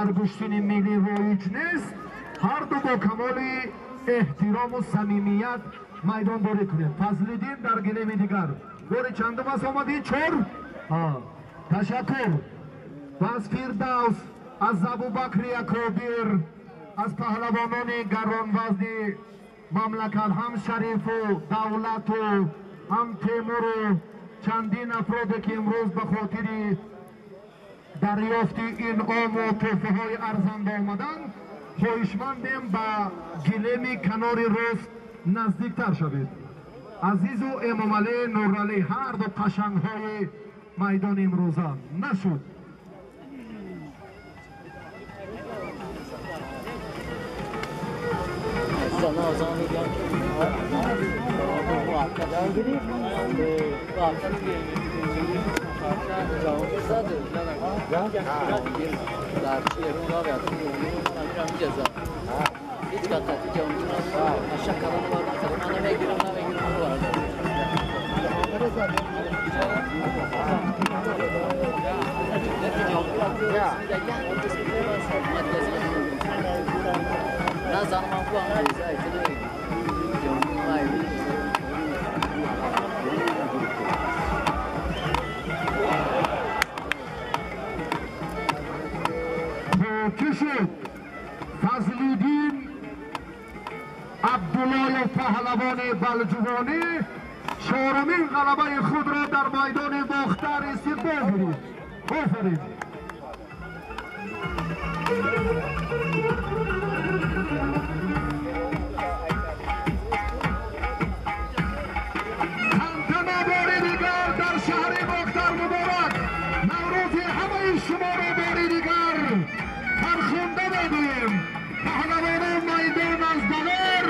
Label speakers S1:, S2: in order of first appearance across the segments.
S1: дар гӯштини миллӣ роиҷ нест, ҳар ду бо камоли эҳтирому самимият майдондорӣ кунем. Фазлиддин дар гилеми дигар. Бори чандум аст омадӣ? Чор? Ташаккур. Аз Фирдавс, аз Абубакри Акобир, аз паҳлавонони гаронвазни мамлакат, ҳам Шарифу Давлату ҳам Темуру чандин афроде ки имрӯз ба хотири дарёфти инъому тӯҳфаҳои арзанда омаданд, хоҳишмандем ба гилеми канори рост наздиктар шавед. Азизу Эмомалӣ, Нуралӣ ҳар ду қашангҳои майдони имрӯза нашуд. Кишид Фазлиддин Абдуллоев паҳлавони балҷувонӣ чорумин ғалабаи худро дар майдони Бохтар истиқбол гирифт. Офарин. Тантана бори дигар дар шаҳри Бохтар муборак. Наврӯзи ҳамаи шуморо бори дигар фархунда мегӯем. Паҳлавонон майдон аз давор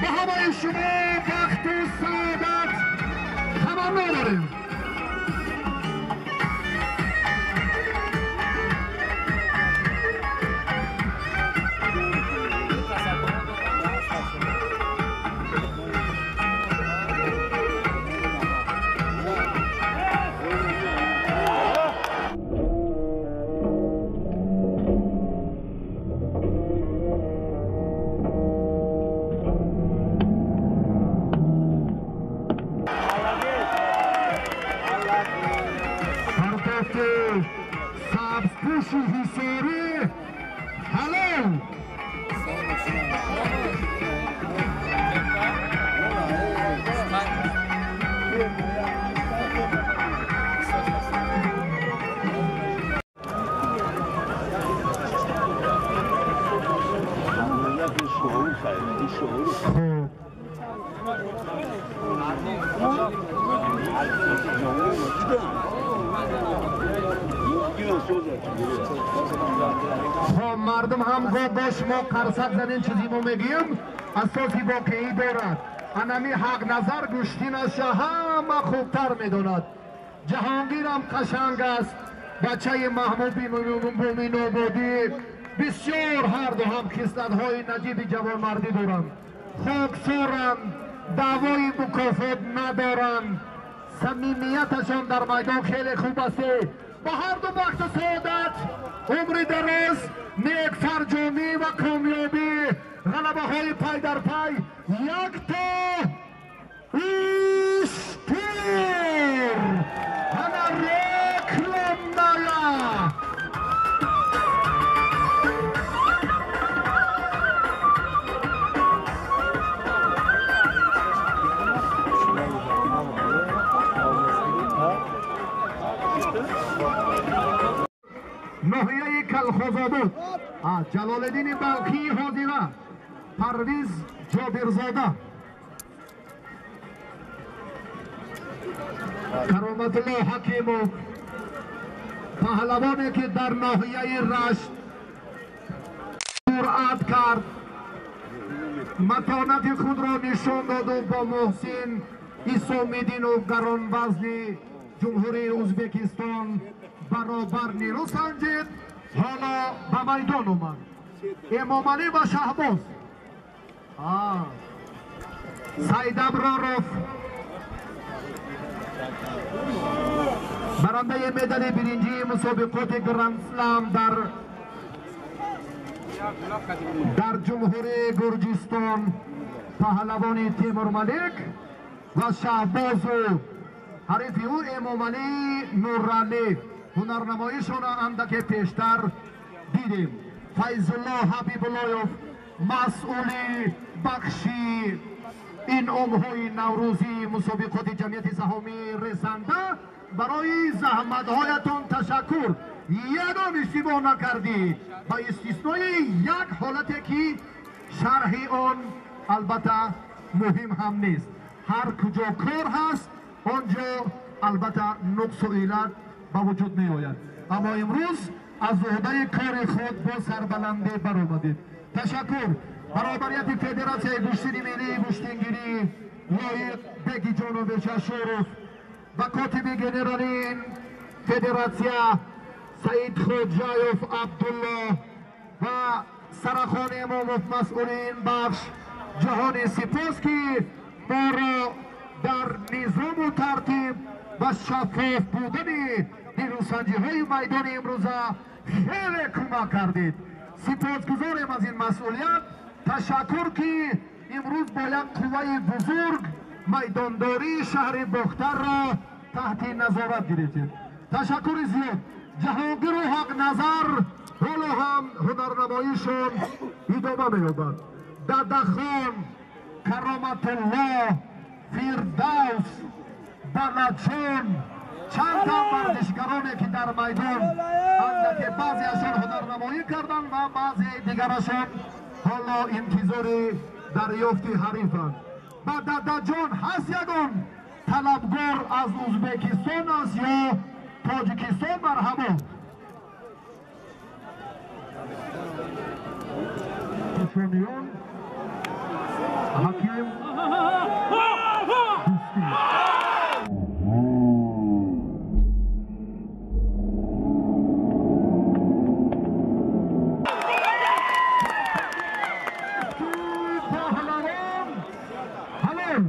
S1: ба ҳамаи шумо бахту саодат таманно дорем. Сабзпӯши ҳисорӣ ҳалол. خب مردم هم گفت باش ما قرصک زدین چیزی ما میگیم اساسی واقعی دارد. انمی حق نظر گوشتینش همه خوبتر میداند. جهانگیرم قشنگ است، بچه محمود بومین‌آبادی بسیار هر دو هم خصلت‌های نجیب جوانمردی دارند. خاکسارند، دعوای مکافات ندارند، صمیمیتشان در میدان خیلی خوب است. با هر دو بخت سعادت، عمر دراز، نیک فرجامی و کامیابی، غلبه های پای در پای، یک تا اشتیر انا رکلمنایا. ноҳияи Калхозобод, Ҷалолиддини Балхии ҳозира, Парвиз Ҷобирзода, Кароматулло Ҳакимов, паҳлавоне ки дар ноҳияи Рашт ҷуръат кард, матонати худро нишон доду бо Муҳсин Исомиддинов гаронвазни ҷумҳурии Ӯзбекистон баробар нерӯ санҷид. Ҳоло ба майдон омад Эмомалӣ ва Шаҳбоз. Сайдаброров барандаи медали биринҷии мусобиқоти Гранд Слам дар Дар ҷумҳурии Гурҷистон паҳлавони Темурмалик ва Шаҳбозу ҳарифи ӯ Эмомалӣ Нуралӣ ҳунарнамоишонро андаке пештар дидем. Файзулло Ҳабибуллоев масъули бахши инъомҳои наврӯзии мусобиқоти ҷамъияти саҳомии резанда, барои заҳматҳоятон ташаккур. Ягон иштибоҳ накардӣ, ба истиснои як ҳолате ки шарҳи он албатта муҳим ҳам нест. Ҳар куҷо кор ҳаст, он ҷо албатта нуқсу иллат ба вуҷуд меояд. Аммо имрӯз аз уҳдаи кори худ бо сарбаландӣ баромадед. Ташаккур. Баробарияти Федератсияи гӯштини миллии гӯштингирӣ Лоиқ Бегиҷонович Ашуров ва котиби генералии федератсия Саид Хоҷаев Абдулло ва Сарахон Имомов масъули ин бахш ҷаҳони сипос, ки моро дар низому тартиб ва шаффоф будани дилусанҷиҳои майдони имрӯза хеле кӯмак кардед. Сипосгузорем аз ин масъулият. Ташаккур, ки имрӯз бо як қувваи бузург майдондории шаҳри Бохтарро таҳти назорат гирифтед. Ташаккури зиёд. Ҷаҳонгиру Ҳақназар ҳоло ҳам ҳунарнамоишон идома меёбад. Дадахон, Кароматулло, Фирдавс, Балаҷон, чанд тан варзишгароне ки дар майдон андаке баъзеашон ҳунарнамоӣ карданд ва баъзе дигарашон ҳоло интизори дарёфти ҳарифанд. Ба Дадаҷон ҳаст ягон талабгор аз Ӯзбекистон аст ё Тоҷикистон? Марҳамо. Пешониён ҳаким Дӯстӣ. Паҳлавон ҳалол.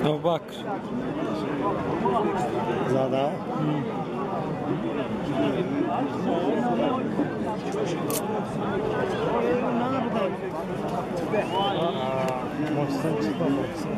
S2: Абубакр.
S3: Зада. Мохсен чита Мохсен.